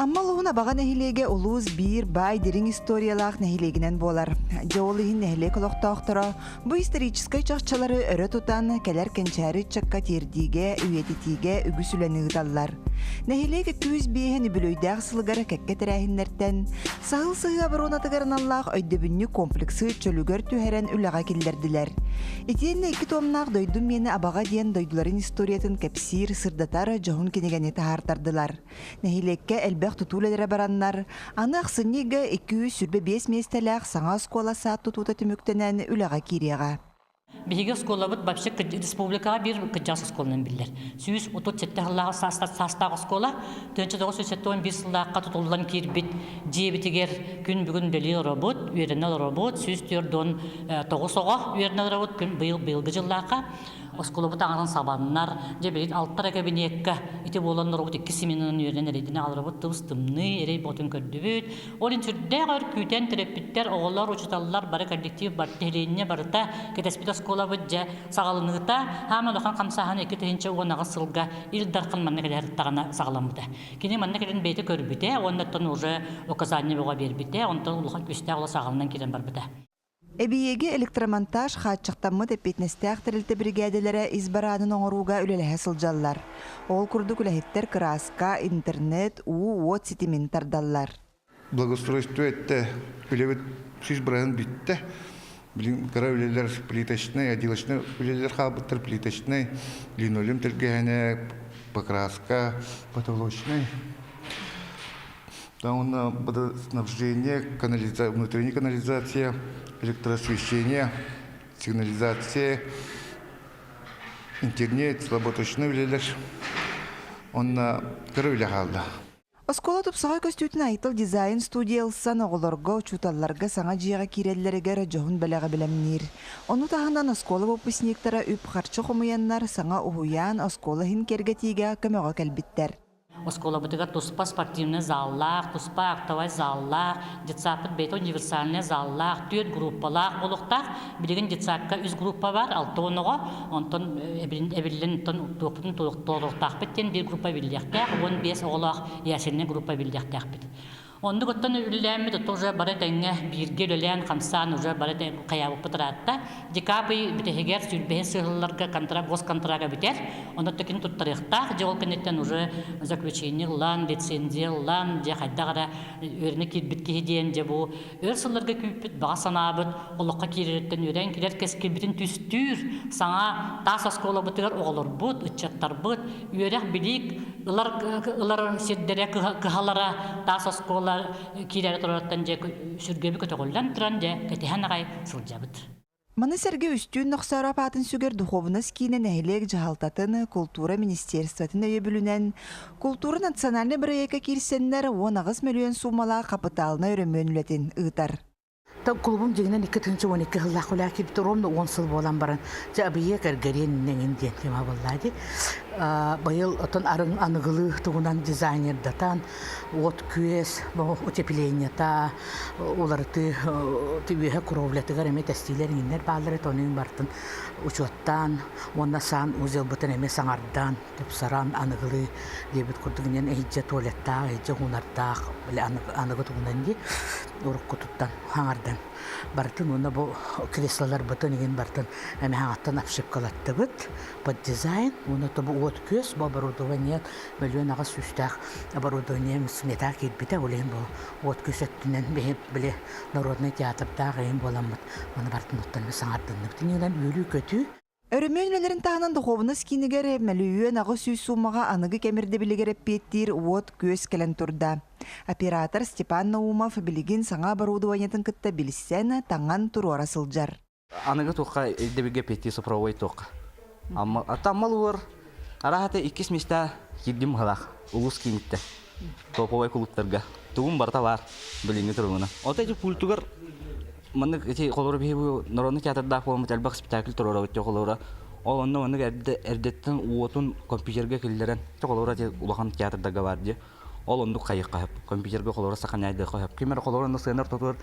Амма улууһун Абаҕа нэһилиэгэ улуус биир баай дириҥ историялаах нэһилиэгинэн буолар. Дьэ ол иһин нэһилиэк олохтоохторо бу историческай чахчылары өрө тутан, кэлэр кэнчээри ыччакка тиэрдиигэ, үйэтитиигэ үгүс үлэни ыыталлар. Нэһилиэк 205 үбүлүөйдээх сылыгар кэккэ тэрээһиннэртэн Саһыл Сыһыы оборонатыгар аналлаах өйдөбүнньүк комплексы чөлүгэр түһэрэн үлэҕэ киллэрдилэр. Итиэннэ икки туомнаах Дойдум миэнэ Абаҕа диэн дойдуларын историятын кэпсиир, сырдатар дьоһун кинигэни таһаартардылар. Нэһилиэккэ элбэх тутуу үлэлэрэ бараннар, аны ахсынньы ыйга 225 миэстэлээх саҥа оскуола-саад тутуута түмүктэнэн үлэҕэ киириэҕэ. Биһиги оскуолабыт вообще республикаҕа биир кырдьаҕас оскуоланан биллэр. 137 сыллаах саастаах оскуола 1971 сыллаахха тутуллан киирбит дьиэбитигэр күн бүгүн үлэлии олоробут, үөрэнэ олоробут, 149 оҕо үөрэнэ олоробут күн быйыл быйылгы дьыллаахха. Оскуолабыт аҥарын сабаннар, дьэ билигин алтар кабинекка ити буолан норуот икки сменанан үөрэнэн эрэйдэнэ аҕаларбыт тыбыс тымныы, эрэй ботун көрдүбүт. Ол иһин сүрдээх өр күүтэн төрөппүттэр, оҕолор, учууталлар, бары коллектив, бар нэһилиэнньэ барыта кэтэспит оскуолабыт дьэ саҕаланыыта хаама улахан хамсааһын 2018 сылга Ил Дархан манна кэлэр даҕаны саҕаламмыта. Кини манна кэлэн бэйэтэ көрбүтэ уонна оттон уже указание бөҕө биэрбитэ, онтон улахан күүстээх ула саҕаланан киирэн барбыта. Эбийиэги электромонтаж хааччахтаммыт эппиэтинэстээх тэрилтэ биригээдэлэрэ ис бараанын оҥорууга үлэлэһэ сылдьаллар. Ол курдук үлэһиттэр кырааска, интернет, уу, уот ситимин тардаллар. Благоустройство эттэ үлэбит 100% бүттэ. Билин кыра үлэлэр плиточнай, отделочнай үлэлэр хаалбыттар плиточнай, линолеум тэлгэһэнэ, покраска, потолочнай. Там водоснабжение, канализация, внутренняя канализация, электроосвещение, сигнализация, интернет, слаботочный үлэлэр. Онно кыра үлэ хаалла. Оскуола тупсаҕай көстүүтүн Айтал дизайн студия ылсан оҕолорго, учууталларга саҥа дьиэҕэ киирэллэригэр дьоһун бэлэҕи бэлэмниир. Ону таһынан оскуола выпускниктара үп-харчы хомуйаннар саҥа уһуйаан оскуола иһин киэргэтиигэ көмөҕө кэлбиттэр. Оскуолабытыгар туспа спортивнай заллаах, туспа актовай заллаах, детсадпыт бэйэтэ универсальнай заллаах, түөрт группалаах буолуохтаах. Билигин детсадка үс группа бар, 60 оҕо. Онтон эбиллэн онтон туохпутун толоруохтаахпыт диэн биир группа эбиллиэхтээх, 15 оҕолоох ясельнай группа эбиллиэхтээхпит. Оннук оттон үлэлээммит оттон уже бары тэҥҥэ бииргэ үлэлээн, хамсаан уже бары хайаабыппыт ыраатта. Декабрь бүтэһигэр сүүрбэһис сылларга контракт, госконтракт бүтэр. Онно кини туттарыахтаах. Дьэ ол кэнниттэн уже заключение ылан, лицензия ылан, дьэ хайдах эрэ үөрэнэ киирбит киһи диэн дьэ бу өр сылларга күүппүт баҕа санаабыт олоххо киирэриттэн үөрэн кэлэр кэскилбитин түстүүр саҥа таас оскуолабытыгар оҕолорбут, ыччаттарбыт үөрэх-билии ылар ылар сирдэрэ кыһалара таас оскуола киирээри турарыттан дьэ сүргэби көтөҕүллэн туран дьэ кэтэһэн аҕай сылдьабыт. Маны сэргэ Үстүүн Нохсоороп аатын сүгэр Духуобунас киинэ нэһилиэк дьаһалтатын, култуура министерствотын өйөбүлүнэн Култуура национальнай бырайыакка киирсэннэр 18 мөлүйүөн суумалаах хапытаалынай өрөмүөн үлэтин ыытар. Клубум дьиҥинэн 2012 сыллаах үлэҕэ киирбитэ ровно 10 сыл буолан баран дьэ абыйыак эргэриэн иннэҥин диэн тема буолла дии. Быйыл отон арын аныгылыы тугунан дизайнердатан уот күөс утеплениета уларытыы үөһэ кровлятыгар эмиэ тэстиилэр иҥиннэр бааллар этэ ону барытын учуоттаан уонна сан узелбытын эмиэ саҥардан тупсаран аныгылыы диэбит курдук инэн эһиджэ туалеттаах эһиджэ уунардаах били аныгы тугунан дии уруккутуттан хаҥардан барытын уонна бу креслоларбытын игин барытын эмэ хаҥаттан обшивкалаттыбыт под дизайн уонна тобу уот күөс бу оборудование мөлүөн аҕыс сүүстээх оборудование смета киирбитэ ол иһин бу уот күөс өттүнэн биһи били народнай театрдаах иһин буоламмыт маны барытын оттон саҥардынныбыт иннинэн үөрүү-көтүү. Өрөмүөн үлэлэрин таһынан духуобунас киинигэр мөлүйүөн 800 суумаҕа аныгы кэм ирдэбилигэр эппиэттиир уот-күөс кэлэн турда. Оператор Степан Наумов билигин саҥа оборудованиетын кытта билсэн, таҥан туруора сылдьар. Аныгы туохха ирдэбилгэ эппиэттиир цифровой туохха. Аммал уор араһата иккис миэстэ киирдим быһалаах улуус кииниттэн топовай кулууптарга тугум барыта баар билиҥҥи туругунан. Ото ити пультугар маннык ити холобура биһи бу народный театрдаах буоламмыт элбэх спектакль туруорабыт холобура ол онно маннык эрдэ эрдэттэн уотун компьютерга киллэрэн холобура ити улахан театрдарга баар дии ол оннук хайыхха сөп компьютерга холобура саханяйдыахха сөп ким эрэ холобура онно сыана ортотугар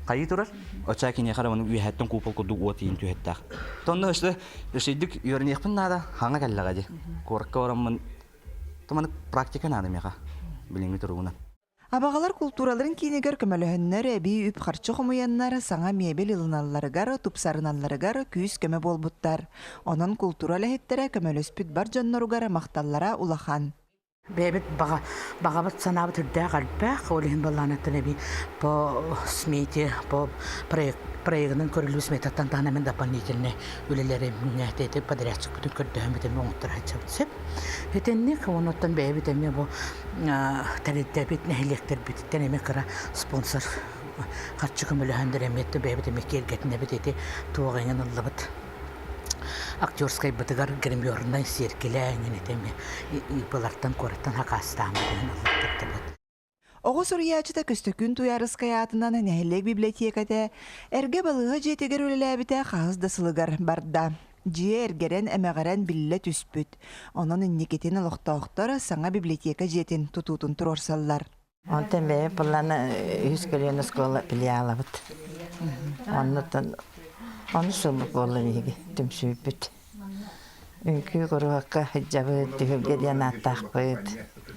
хайыы турар оччоо киниэхэ эрэ маннык үөһэттэн купол курдук уот иин түһэттээх тонно өссө өссөйдүк үөрэниэхпин наада хаҥа кэллэҕэ дии куоракка бараммын то маннык практика наада миэхэ. Билиҥҥи туругунан. Абаҕалар култуураларын киинигэр көмөлөһөннөр, эбии үп-харчы хомуйаннар, саҥа миэбэл ылыналларыгар, тупсарыналларыгар күүс-көмө буолбуттар. Онон култуура үлэһиттэрэ көмөлөспүт бар дьонноругар махталлара улахан. Бэйэбит баҕа, баҕабыт санаабыт үрдээх элбэх, ол иһин былаанаттан эбии по смете, по проект, проегынан көрүллүү сметаттан таһынан мен дополнительный үлэлэри эти подрядчикпытын көрдөһөн бүтэн оҥоттор сылдьабыт сөп. Итинник онуттан бэйэбит эмиэ бу тэрилтэбит нэһилиэктэрбититтэн эмиэ кыра спонсор харчы көмөлөһөндөр эмиэ бэйэбит эмиэ киэргэтинэбит ити туох эҥин ыллыбыт актерскайбытыгар гримернай сиэркилэ эҥин ити эмиэ ИП-лартан куораттан хакаастааммыт эҥин ыллаттардыбыт. Оҕо суруйааччыта Көстөкүүн Туйаарыскай аатынан нэһилиэк библиотеката эргэ балыыһа дьиэтигэр үлэлээбитэ хаһыс да сылыгар барда. Дьиэ эргэрэн, эмэҕирэн биллэ түспүт. Онон инникитин олохтоохтор саҥа библиотека дьиэтин тутуутун туруорсаллар. Онтон бэйэ былаана үһүс көлүөнэ оскуола филиалабыт. Оннуттан ону сылбыт буолла биһиги түмсүүппүт. Үҥкүү куруһуокка сылдьабыт, түһүлгэ диэн ааттаахпыт.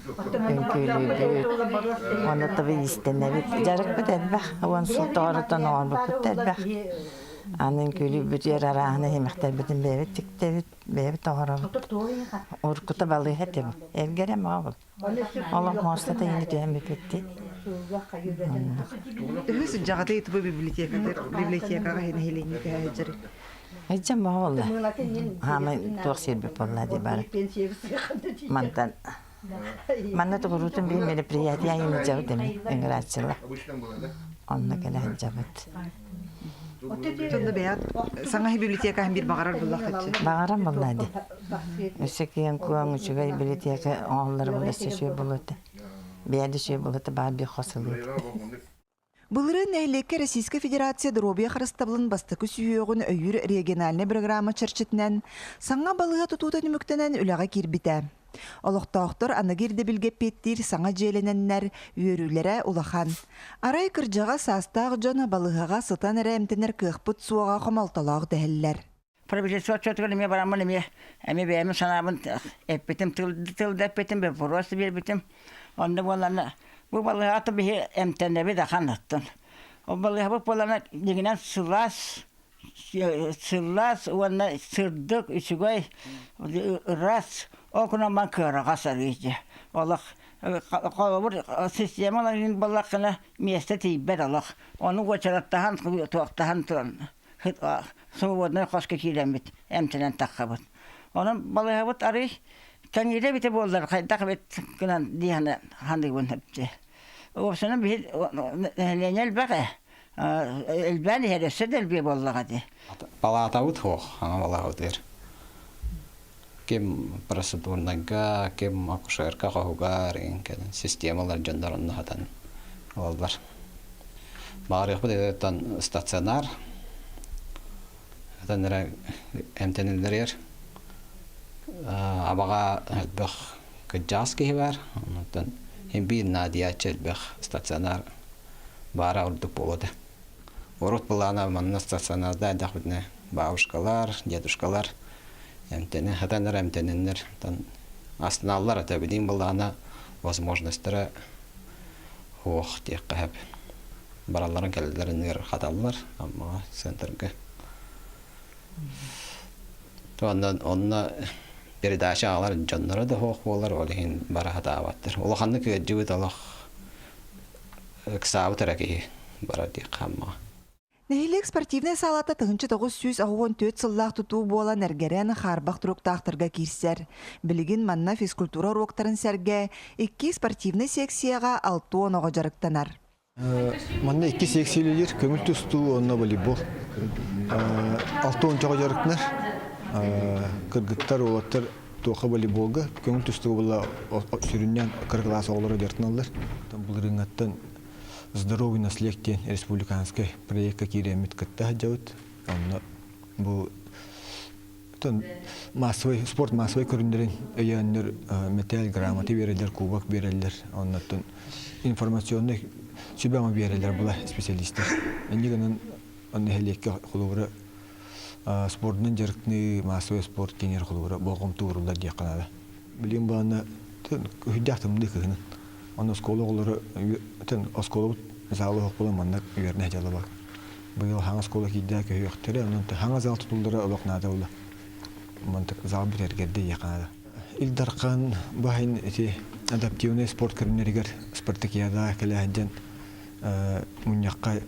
Үҥкүүлүүбүт, уонна тобу иистэнэбит. Дьарыкпыт элбэх, уон сыл тоҕорутан оҥорбуппут да элбэх. Аны үҥкүүлүүбүтүгэр арааһына иһимэхтэрбитин бэйэбит тиктэбит, бэйэбит оҥоробут. Уруккута балыыһа этим, эргэрэ маҕабыл. Олох муостата иҥи түһэн бүппүттүү. Төһө сылдьаҕытый итбу библиотекаҕа нэһилиэнньэ төһө сылдьарый? Ыйдьан баҕа буолла. Хаамай туох сиэрбит буолла дии бары. Мантан манна тугуруутун биир мероприятие айымдьабыт эми ыҥырааччылар. Онно кэлэ сылдьабыт. Сонно бэйэт саҥа библиотека биир баҕарар буллаххытчы. Баҕаран буолла дии. Өссө киэҥ-куоҥ үчүгэй библиотека оҥоһуллара буолла өссө үчүгэй буолуо этэ. Бэйэ да үчүгэй буолуо этэ баар биир хос ылыы. Былырыын нэһилиэккэ Российскай Федерация доруобуйа харыстабылын бастакы сүһүөҕүн өйүүр региональнай программа чэрчитинэн саҥа балыыһа тутуута түмүктэнэн үлэҕэ киирбитэ. Олохтоохтор аныгы ирдэбилгэ эппиэттиир саҥа дьиэлэнэннэр үөрүүлэрэ улахан. Арай кырдьаҕас саастаах дьон балыыһаҕа сытан эрэ эмтэнэр кыахпыт суоҕа хомолтолоох дэһэллэр. Правительство отчетугар эмиэ бараммын эмиэ эмиэ бэйэм санаабын эппитим, тыл, тыл да эппитим, вопрос биэрбитим. Онно буоллана бу балыыһаҕа биһи эмтэнэбит ахан оттон. Ол балыыһабыт буоллана дьиҥинэн сылаас сылаас уонна сырдык, үчүгэй, ыраас, ол гынан баран кыараҕас арыы дьэ. Олох холобур системаларын буоллаххына миэстэ тиийбэт олох. Ону уочараттаһан туохтаһан туран свободнай хоско киирэммит эмтэнэн таххабыт. Онон балыыһабыт арый кэҥиирэ эбитэ буоллар хайдах эбит гынан дии саныыбын эбитэ. Уопсайынан биһи нэһилиэнньэ элбэх ээ. Элбээн иһэр өссө да элбиэ буоллаҕа дии. Палаатабыт суох, аны балаҕабытыгар. Ким процедурнайга, ким акушерка хоһугар, кэлин системалар дьоннор онно сатан ылаллар. Баҕарыахпыт этэ стационар, атын эрэ эмтэниллэригэр абаҕа элбэх кырдьаҕас киһи баар, онтон биир наадыйааччы элбэх стационар баара ордук буолуо этэ. Урут былаана манна стационарда элбэхпитинэ бабушкалар, дедушкалар эмтэнэ сатаннар эмтэнэннэр астыналлар этэ билигин былаана возможностара суох диэххэ сөп. Баралларын кэлэллэрин ыарырҕаталлар Аммаҕа центрга. Онно онно передача аҕалар дьонноро да суох буолар, ол иһин бара сатаабаттар. Улаханнык ыалдьыбыт олох ыксаабыт эрэ киһи барар диэххэ Аммаҕа. Нэһилиэк спортивнай саалата 1984 сыллаах тутуу буолан эргэрэн хаарбах туруктаахтарга киирсэр. Билигин манна физкультура уруоктарын сэргэ икки спортивнай секцияҕа 60 оҕо дьарыктанар. Манна икки секциялиир көҥүл тустуу уонна волейбол. 60 оҕо дьарыктанар. Кыргыттар, уолаттар туохха волейболга, көҥүл тустууга буолла сүрүннээн кыра кылаас оҕолоро дьарыктаналлар. Былырыыҥҥаттан «Здоровый наследие» диэн республиканскай проекка киирэммит кытта сылдьабыт. Онно бу массовай спорт массовай көрүҥнэрин өйөөннөр мэтээл грамота биэрэллэр, кубок биэрэллэр. Оннуттан информационнай сүбэ-ама биэрэллэр була специалистар. Инньэ гынан нэһилиэккэ холобура спордунан дьарыктаныы, массовай спорт киинигэр холобура болҕомто ууруллар диэххэ наада. Билигин баана күһүйдээх тымныы кыһынын. Онно оскуола оҕолоро оскуолабыт зала оһох буолан манна үөрэнэ сылдьаллар. Быйыл хаҥа оскуола киирдэ көһүөхтэрэ, онон хаҥа зал тутуллара олох наада буолла. Мантык зал бүтэргэрдэ диэххэ наада. Ил Дархан баһын ити адаптивный спорт көрүҥнэригэр спартакиада кэлэ сылдьан мунньахха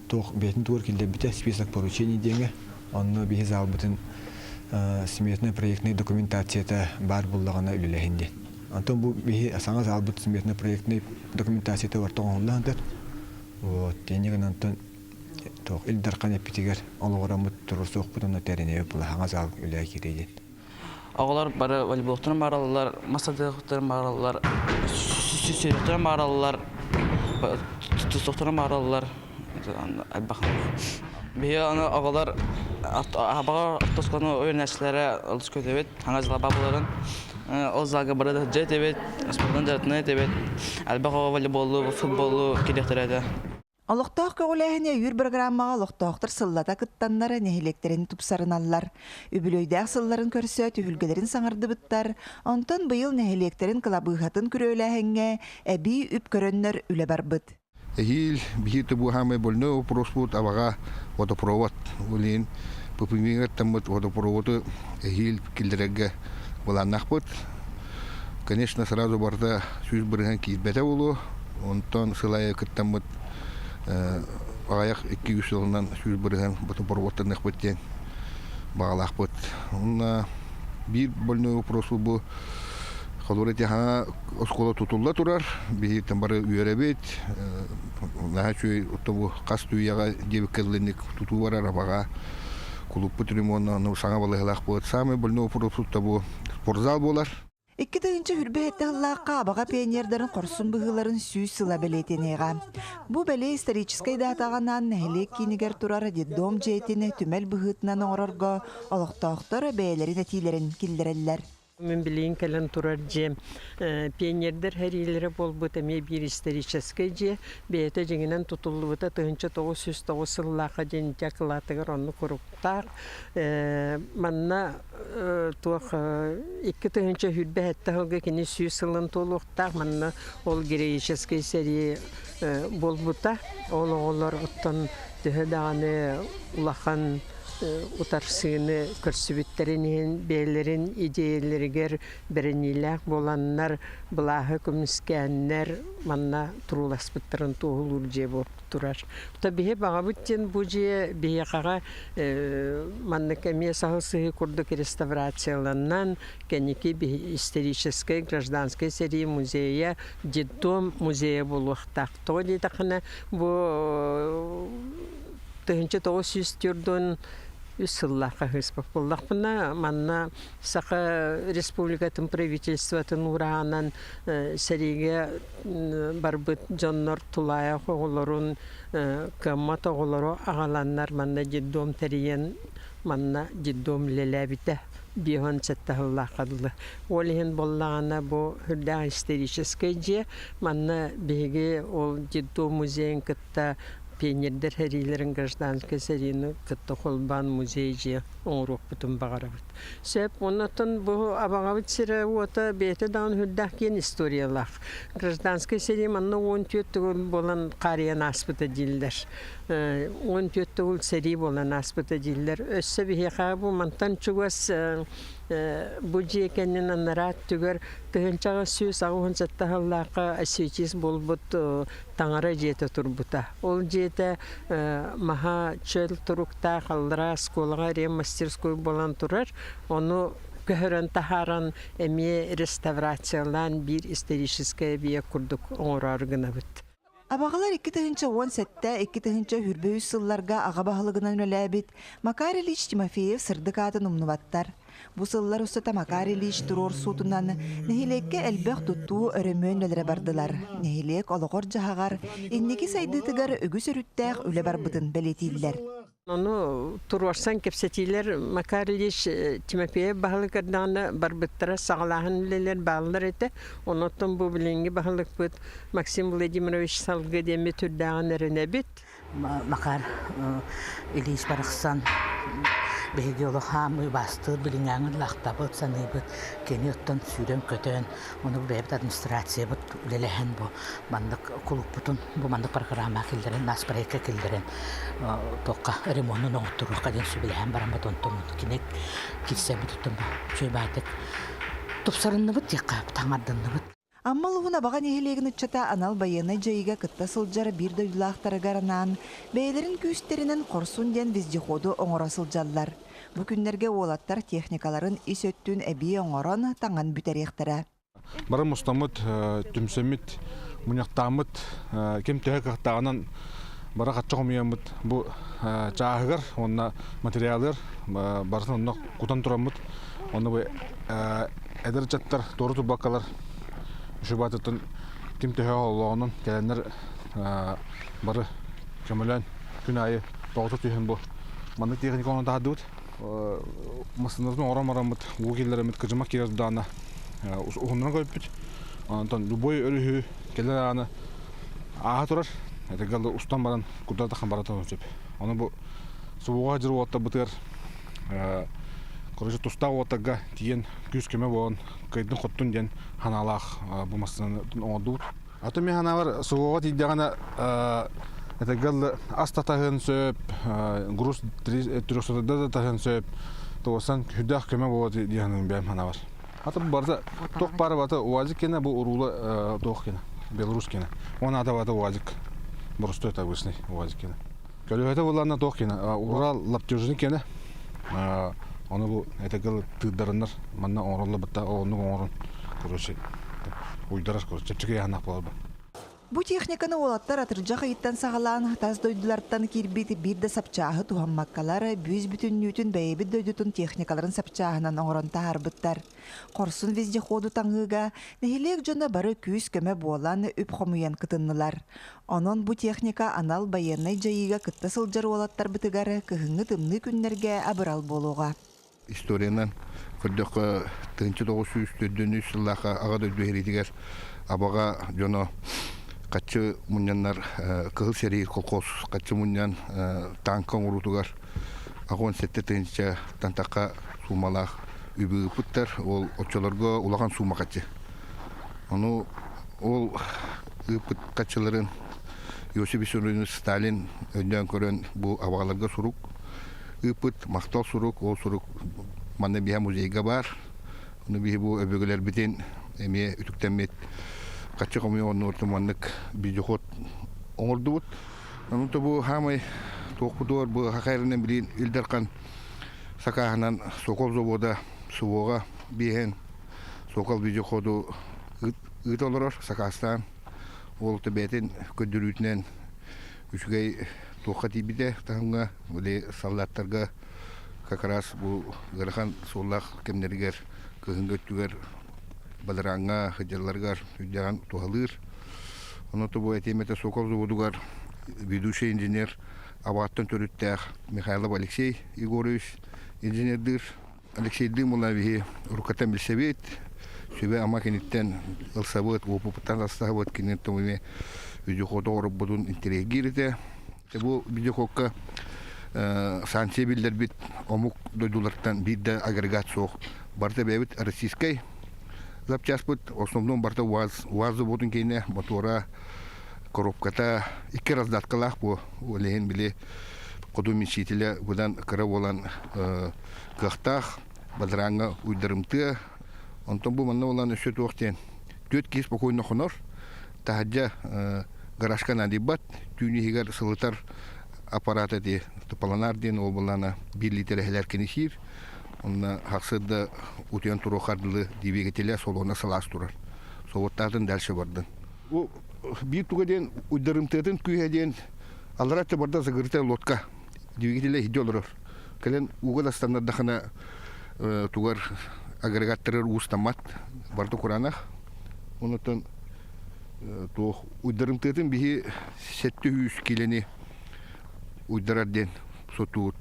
туох бэйэтин тугар киллэрбитэ список поручений диэҥэ. Онно биһи залбытын сметный проектный документацията баар буллаҕына үлэлэһин диэн. Онтон бу биһи саҥа залбыт сметный проектный документацията барыта оҥоһуллан сытар. Вот, тиэнньэ гынан онтон туох Ил Дархан эппитигэр олоҕураммыт туруорсуохпут онно тэринэбит була саҥа зал үлэҕэ киирэ диэн. Оҕолор бары волейболтарын бараллар, мас тардыахтарын бараллар, сүүрүөхтэрин бараллар, тустуохтарын бараллар. Элбэх. Биһи аны оҕолор абаҕа ортоскону үөрэнээччилэрэ олус көтөбүт, хаҥас лаба буларын. Ол залга бары да сылдьа этибит, спортун дьарыктана этибит. Элбэх оҕо волейболу, футболу кириэхтэрэ этэ. Олохтоох көҕүлээһини өйүүр бырагырааммаҕа олохтоохтор сыллата кыттаннар нэһилиэктэрин тупсарыналлар. Үбүлүөйдээх сылларын көрсө түһүлгэлэрин саҥардыбыттар, онтон быйыл нэһилиэктэрин кылабыыһатын күрүөлээһиҥҥэ эбии үп көрөннөр үлэ барбыт. Эһиил биһи тубуһаамай больной вопроспут абаҕа водопровод. Ол иһин ППМ-гар таммыт водопроводу эһиил киллэрэргэ былааннаахпыт. Конечно, сразу барыта 100% киирбэтэ буолуо. Онтон сыл аайы кыттаммыт аҕыйах 2-3 сылынан 100% водопроводтаныахпыт диэн баҕалаахпыт. Уонна биир больной вопрос бу холобура ити хаҥа оскуола тутулла турар. Биһиги бары үөрэбит. Наһаа үчүгэй бу хас үйэҕэ диэбиккэ дылы тутуу барар абаҕа кулуппут ремонна саҥа балыыһалаах буолар. Самый больной вопрос бу спортзал буолар. 2027 сыллаахха Абаҕа пионердарын хорсун быһыыларын 100 сыла бэлиэтэниэҕэ. Бу бэлиэ историческай даатаҕа анаан нэһилиэк киинигэр турар детдом дьиэтин түмэл быһыытынан оҥорорго олохтоохтор бэйэлэрин этиилэрин киллэрэллэр. Мин билигин кэлэн турар дьиэм пионердар сэриилэрэ буолбут эмиэ биир историческай дьиэ. Бэйэтэ дьиҥинэн тутуллубута 1909 сыллаахха диэн ити акылаатыгар оннук уруктаах. Манна туох 2027 сылга кини 100 сылын туолуохтаах. Манна ол героическай сэрии буолбута. Ол оҕолор оттон төһө даҕаны улахан утарсыыны көрсүбүттэрин иһин бэйэлэрин идиэйэлэригэр бэриниилээх буоланнар былааһы көмүскээннэр манна турууласпыттарын туоһулуур дьиэ буолуп турар. То биһи баҕабыт диэн бу дьиэ биһиэхэҕэ маннык эмиэ саһыл сыһыы курдук реставрацияланан кэнники историческай гражданскай сэрии музейа детдом музейа буолуохтаах. Тоҕо диэтэххинэ бу 1943 сыллаахха ыспыт буоллахпына, манна Саха Республикатын правительствотын уураһынан сэриигэ барбыт дьоннор тулаайах оҕолорун, кыаммат оҕолору аҕаланнар манна детдом тэрийэн манна детдом үлэлээбитэ 57 сыллаахха дылы. Ол иһин буоллаҕына бу үрдээх историческай дьиэ. Манна биһиги ол детдом музейын кытта пионердар сэриилэрин гражданскай сэриини кытта холбоон музей дьиэ оҥоруохпутун баҕарабыт. Сөп, оннуттан бу абаҕабыт сирэ-уота бэйэтэ даҕаны сүрдээх киэн историялаах. Гражданскай сэрии манна 14 төгүл буолан хаарыйан ааспыта дииллэр. 14 төгүл сэрии буолан ааспыта дииллэр. Өссө биһиэхэ бу мантан чугас бу дьиэ кэннин анараа өттүгэр 1887 сыллаахха осветист буолбут таҥара дьиэтэ турбута. Ол дьиэтэ маһа чөл туруктаах аллараа оскуолаҕа ремастерской буолан турар. Ону көһөрөн таһааран эмиэ реставрациялаан биир историческай объект курдук оҥороору гынабыт. Абаҕалар 2017 2023 сылларга аҕа баһылыгынан үлэлээбит Макар Ильич Тимофеев сырдык аатын умнубаттар. Бу сыллар устата Макар Ильич туруорсуутунан нэһилиэккэ элбэх тутуу, өрөмүөн үлэлэрэ бардылар. Нэһилиэк олоҕор-дьаһаҕар инники сайдыытыгар үгүс өрүттээх үлэ барбытын бэлиэтииллэр. Ону туруорсан кэпсэтиилэр Макар Ильич Тимофеев баһылык эрдэҕинэ барбыттара, саҕалааһын үлэлэр бааллар этэ. Онуттан бу билиҥҥи баһылыкпыт Максим Владимирович Салгы диэммит үрдээҕин эрэнэбит. Макар Ильич барахсан биһиги олох хаамыы бастыыр билиҥээҥи лахтабыт саныыбыт кини оттон сүүрэн-көтөн ону бэйэбит администрациябыт. үлэлэһэн бу маннык кулууппутун бу маннык программа киллэрэн нацпроекка киллэрэн туохха ремонун оҥотторуохха диэн сүбэлэһэн бараммыт онтон кини киирсэммит оттон үчүгэй баайдык тупсарынныбыт диэххэ таҥардынныбыт. Амма улууһун Абаҕа нэһилиэгин ыччата анал байыаннай дьайыыга кытта сылдьар биир дойдулаахтарыгар анаан бэйэлэрин күүстэринэн Хорсун диэн вездеходу оҥоро сылдьаллар. Бу күннэргэ уолаттар техникаларын ис өттүн эбии оҥорон, таҥан бүтэриэхтэрэ. Бары мустаммыт, түмсэммит, мунньахтааммыт, ким төһө кыахтааҕынан бары хачча хомуйаммыт бу чааһыгар уонна материалыгар барытын онно кутан тураммыт онно бу эдэр ыччаттар туора турбаккалар үчүгэй ким төһө олоҕунан кэлэннэр бары көмөлөөн күн аайы тоҕото түһэн бу маннык техника оҥорон таһаардыбыт массыынатын оҥорон бараммыт уу киллэрэммит кыдьымах киирэр даана уһуннаран көппүт онтон любой өрүһү кэлэр ааны ааһа турар этэргэ устан баран курдатахан бара турар сөп ону бу субуоҕа дьыр уоттарбытыгар короче тустаах уоттарга тиийэн күүс-көмө буолан кыайдын-хоттун диэн санаалаах бу массыынаны оҥордубут. Атын мин санаабар СВО-ҕа тиийдэҕинэ этэргэ дылы ас да таһыан сөп, груз трехсотыда да таһыан сөп, туосан сүрдээх көмө буолуо дии саныыбын бэйэм санаабар. Аты барыта туох баара барыта УАЗик киэнэ бу уруула туох киэнэ, Беларусь киэнэ. Уон аата барыта УАЗик. Боростуой обычный УАЗик киэнэ. Көлөһөтө буоллаҕына туох киэнэ, Урал лаптежник киэнэ. Ону бу этэргэ тыырдарыннар манна оҥороллор бытта оннук оҥорон короче уйдарар короче чэпчэки ыйааһыннаах буолар бу. Бу техниканы уолаттар атырдьах ыйыттан саҕалаан тас дойдулартан киирбит биир да сапчааһы туһаммаккалар бүүс бүтүннүүтүн бэйэбит дойдутун техникаларын сапчааһынан оҥорон таһаарбыттар. Хорсун вездеходу таҥыыга нэһилиэк дьоно бары күүс-көмө буолан үп хомуйан кытыннылар. Онон бу техника анал байыаннай дьайыыга кытта сылдьар уолаттарбытыгар кыһыҥҥы тымныы күннэргэ абырал буолуоҕа. Историянан көрдөххө, 1904 сыллаахха Аҕа дойду сэриитигэр Абаҕа дьоно хаччы мунньаннар Кыһыл сэрии колхоз хаччы мунньан тааҥка оҥоруутугар 87 тыһыынчаттан тахха суумалаах үбү ыыппыттар. Ол оччолорго улахан суума хаччы. Ону ол ыыппыт хаччыларын Иосиф Виссарионович Сталин өйдөөн көрөн бу абаҕаларга сурук ыыппыт, махтал сурук, ол сурук манна биһэ музейга баар. Ону биһи бу өбүгэлэрбитин эмиэ үтүктэммит хаччы хомуйа оннугар маннык видеоход оҥордубут. Ону бу хаамай туохпутугар бу хахайрынан билин Ил Дархан сакааһынан Сокол завода СВО-ҕа биэһэн Сокол видеоходу ыыта олорор сакаастаан ол бэйэтин көрдөрүүтүнэн үчүгэй туохха тиийбитэ таһымҥа били саллааттарга как раз бу ыарахан суоллаах кэмнэригэр кыһыҥҥы өттүгэр бадарааҥҥа сылдьалларыгар үрдэҕин туһалыыр. Ону бу этиэм этэ Сокол заводугар ведущий инженер Абааттан төрүттээх Михайлов Алексей Егорович инженердыыр. Алексейдыын була биһи уруккаттан билсэбит, сүбэ-ама киниттэн ылсабыт, уопуппуттан астаһабыт, киниттэн эмиэ видеоход оҥорбутун интэриэһиргиир этэ. Бу видеохокка санкция биллэрбит омук дойдулартан биир да агрегат суох. Барыта бэйэбит российскай запчаспыт, основном барыта УАЗ, УАЗ заводун киинэ, мотора, коробката икки раздаткалаах бу ол иһин били хоту мечителэ быдан кыра буолан кыахтаах бадарааҥҥа уйдарымтыа онтон бу манна буолан өссө туох диэн түөрт киһи спокойно хонор таһырдьа гаражка наадыйбат түүн иһигэр сылытар аппарат эти тупаланар диэн ол буоллаана биир лиитэрэ кини сиир онно хахсырда утуйан туруохар дылы двигателэ солуона сылаас турар собуоттаатын дальше бардын Бу биир туга диэн уйдарымтыатын күүһэ диэн аллара өттө барда загрытая лодка двигателэ иһдьэ олорор. Кэлэн ууга дастаннардахына тугар агрегаттарыгар уустаммат барыта кураанах. Онуттан туох уйдарымтыатын биһи 700 киилэни уйдарар диэн сотуут.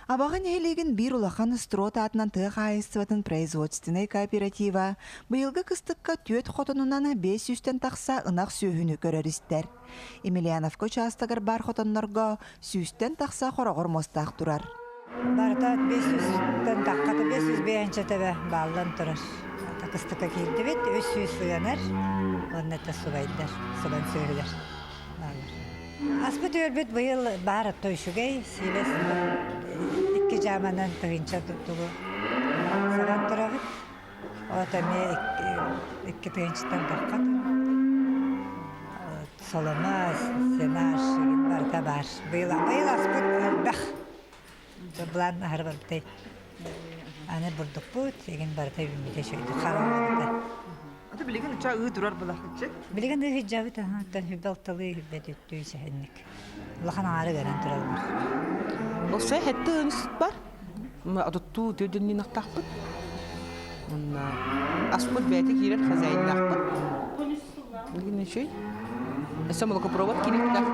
Абаҕа нэһилиэгин биир улахан Строд аатынан тыа хаһаайыстыбатын производственнай кооператива быйылгы кыстыкка түөрт хотонунан биэс сүүстэн тахса ынах сүөһүнү көрөр-истэр. Емельяновка учаастагар баар хотоннорго сүүстэн тахса хороҕор муостаах турар. Барыта 500-тэн таххата 500 бэйэнчэ тэбэ бааллан турар. кыстыкка киирдибит. 300 ыанар, уонна это субайдар, субан сүөһүлэр бааллар. Аспыт үөрбүт быйыл баар отто үчүгэй, сиилэс икки дьааманан тыһыынча тугу сабан турабыт. От эмиэ икки тыһыынчаттан тахха соломо, сенаж барыта баар. Быйыл, быйыл аспыт элбэх. Былаан аһары барбытай. Аны бурдукпут, эгин барыта үүммүтэ үчүгэйдик хараллыбыта. Аты билигин ыча ыы турар былахыччы. Билигин ыы хиджабыт аһааттан хүббэ алталыы хүббэ түттүү сэһэнник. Улахан аҥаары гынан тураллар. Осы хэтти ынсыт бар. Отуттуу түөдүннүүн ахтаахпыт. Онна аспыт бэйэтэ киирэр хозяиннаахпыт. Билигин үчүй. Өссө молокопровод киириэхтээх.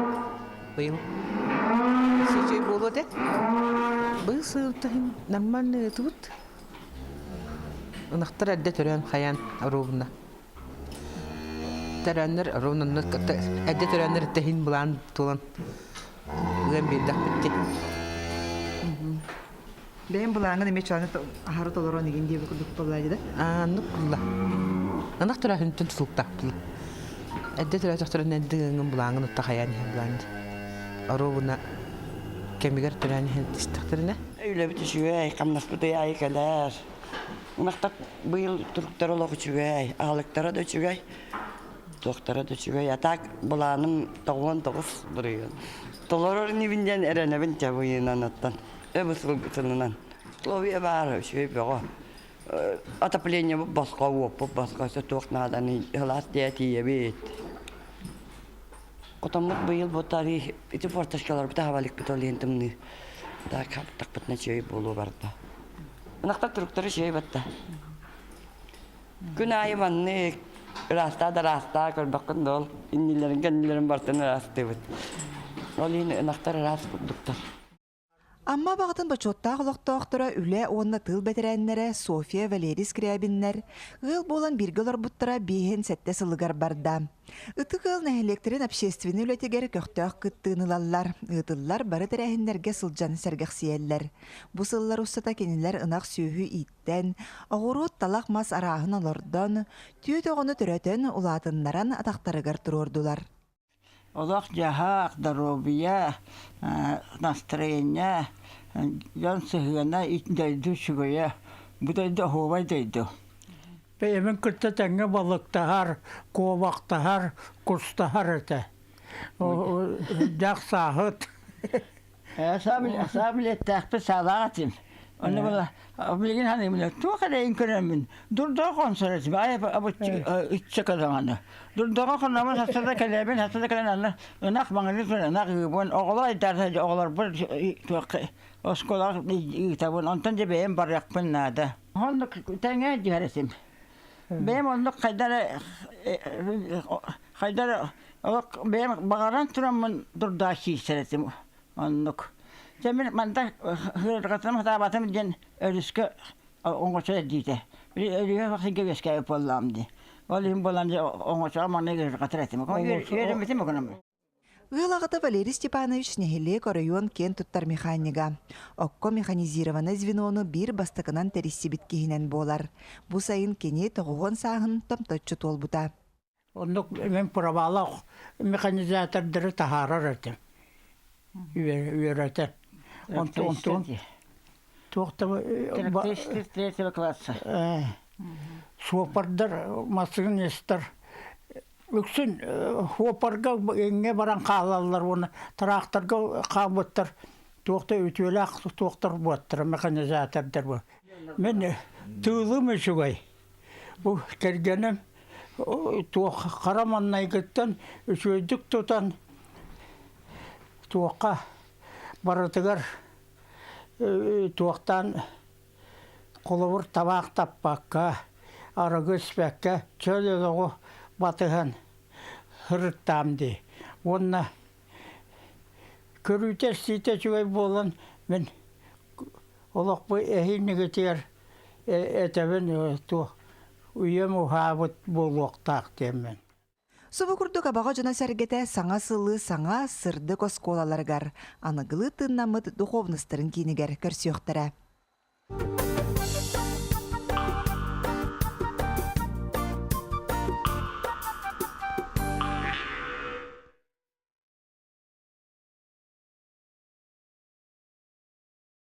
Быйыл. Үчүй буолуо этэ. Быйыл сылтаһын нормальный ытыбыт. Ынахтар эрдэ төрөөн хайаан оруобуна. Төрөөннөр оруобуна эрдэ төрөөннөр тэһин былаан туолан ыан биэрдэхпит Бэйэм былааҥын эмиэ чааны аһары толорон игин диэбит курдук буолла да? Ааннык кулла. Ынах төрөөһүнтэн тутулуктаахпын. Эрдэ төрөөтөхтөрүнэ эрдэ ыаҥын былааҥын утта хайаан иһэн былаан оруобуна кэмигэр төрөөн иһэн истэхтэринэ. Үлэбит үчүгэй, хамнаспыт ый аайы кэлэр. Ынахтар быйыл туруктара олох үчүгэй, аһылыктара да үчүгэй, туохтара да үчүгэй. А так былааным 99 бырыйын. Толорор инибин диэн эрэнэбин чэ быйынан оттон. Өбүс сылгытынынан. Условия баар үчүгэй бөҕө. Отопление босхо, уоппут босхо, өссө туох нааданы ылаас диэ тиийэбит. Хотоммут быйыл бу тарих ити форточкаларбыт аһабаликпыт ол иһин тымныы. Так хаптахпытына үчүгэй буолуо барда. Ынахтар туруктара үчүгэй батта. Күн аайы маннык ыраастаа да ыраастаа көрбөккүн да ол иннилэрин кэннилэрин бартын ыраастыыбыт. Ол иһин ынахтар ыраас курдуктар. Амма баҕатын бочуоттаах олохтоохторо үлэ уонна тыыл бэтэрээннэрэ Софья, Валерий Скрябиннэр ыал буолан бииргэ олорбуттара биэһин сэттэ сылыгар барда. Ытык ыал нэһилиэктэрин общественнай үлэтигэр көхтөөх кыттыыны ылаллар, ыытыллар бары тэрээһиннэргэ сылдьан сэргэхсийэллэр. Бу сыллар устата кинилэр ынах сүөһү ииттэн, оҕуруот талах мас арааһын олордон, түөрт оҕону төрөтөн, улаатыннаран атахтарыгар туруордулар. Олох-дьаһах, доруобуйа, настроение, дьон сыһыана дойду үчүгэйэ. Бу дойду оһуобай дойду. Бэйэбин кытта тэҥҥэ балыктаһар, куобахтаһар, кустаһар этэ. Дьах сааһыт. Саа билиэттээхпин саалаах этим. Онно була билигин ханыыбын туох эрэйин көрөммүн дурдаҕа хонсор этим ай иччэ кадаҥаны дурдаҕа хонномун сарсыарда кэлэбин сарсыарда кэлэн аны ынах маҥнай туран ынах ыыбын оҕолор айдаарса оҕолорбун туох оскуолаҕа ыытабын онтон дьэ бэйэм барыахпын наада оннук тэҥэ дьиһэр этим бэйэм оннук хайда эрэ хайда эрэ олох бэйэм баҕаран тураммын дурдаҕа киирсэр этим Оннук. Дьэ мин манта ыарырҕатым сатаабатым диэн өрүскэ оҥочо эрдиитэ. Өрүһэ сылга үөскээбит буоллаҕым дии. Ол иһин буолан дьэ оҥочоҕо манна ыарырҕатар этим. Үөрэммитим окунам. Ыал аҕата Валерий Степанович нэһилиэк оройуон киэн туттар механига. Окко механизированнай звенону биир бастакынан тэрийсибит киһинэн буолар. Бу сайын кини тоҕуһуон сааһын томточчу туолбута. Оннук мен правалаах механизатордары таһаарар этим. Үөрэтэ. Онтон туох да третьего класса. Суопардар, массыынистар үксүн суопарга иҥҥэ баран хаалаллар уонна тыраахтарга хаалбыттар туох да үтүөлээх туохтар буоттара механизатордар бу. Мен тыылым үчүгэй. Бу кэргэним туох хара маннайгыттан үчүгэйдик тутан туохха барытыгар туохтаан холобур табаах таппакка, арыгы испэккэ чөл олоҕу батыһан сырыттаам дии. Уонна көрүүтэ-истиитэ үчүгэй буолан мин олохпу эһииннигитигэр этэбин туох үйэм уһаабыт буолуохтаах диэммин. Субу курдук Абаҕа дьоно-сэргэтэ саҥа сылы саҥа сырдык оскуолаларыгар аныгылыы тыыннаммыт духовностарын киинигэр көрсүөхтэрэ.